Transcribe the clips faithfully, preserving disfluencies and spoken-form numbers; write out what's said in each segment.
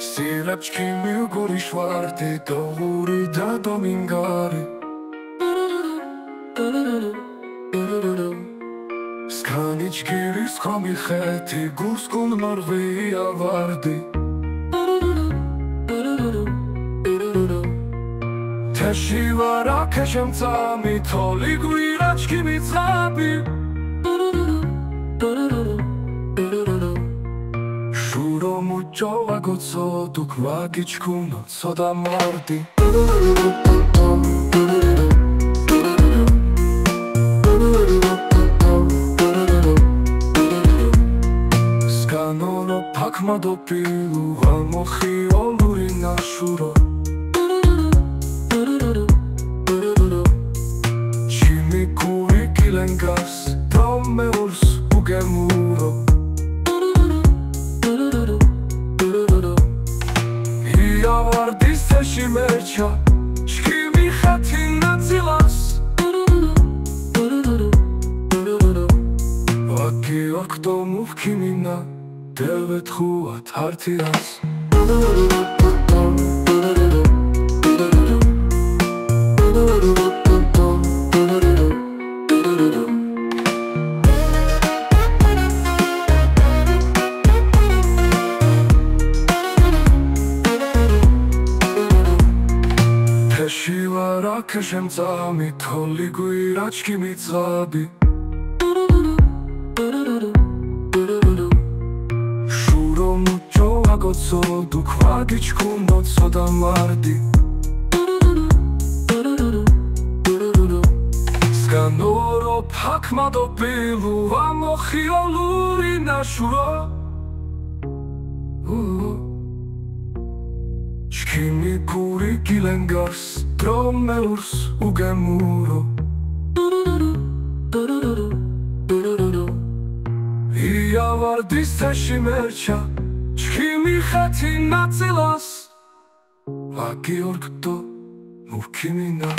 სირა ჩქიმი გურიშვარდი, დოღური და დომინგარი. სქანი ჯგირის ხომი ხეთი, გურსკუნ მორღვია ვარდი. თეში ვარა ქეშემწამი, თოლი გვირა ჩქიმი ძაბი. შურო მუჭო ვაგოცოდუ, გვაგიჩქუნო ცოდა მორდი. სქანორო ფაქმა დოპილუ, ვამოხიო ლურინა შურო. ჩიმი გური გილენგარს, დრო მეურს უგემურო. ია ვარდის თეში მერჩა, ჩქიმი ხეთი ნაწილას. ვაკი ორკტო მუქიმინა, დევეთხუათ ართიანს. თეში ვარა ქეშემწამი, თოლი გვირა ჩქიმი ძაბი. შურო მუჭო ვაგოცოდუ, გვაგიჩქუნო ცოდა მორდი. სქანორო ფაქმა დოპილუ, ვამოხიო ლურინა შურო. ჩქიმი გური გილენგარს, დრო მეურს უგემურო. ია ვარდის თეში მერჩა, ჩქიმი ხეთი ნაწილას. ვაკი ორკტო მუქიმინა.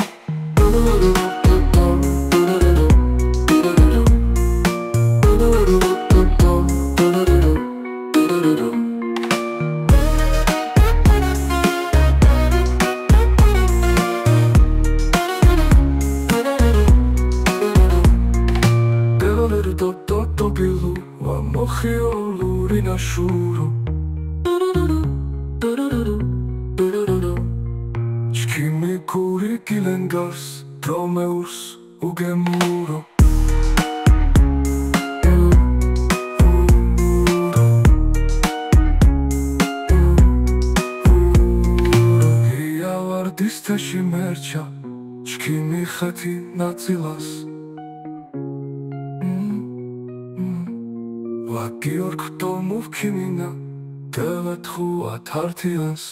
დო დო დო დო ბილუ, ვამოხიო ლურინა შურო. ჩქიმი გური გილენგარს, დრო მეურს უგემურო. ია ვარდის თეში მერჩა, ჩქიმი ხეთი ნაწილას. ვაკი ორკტო მუქიმინა, დევეთხუათ ართიანს.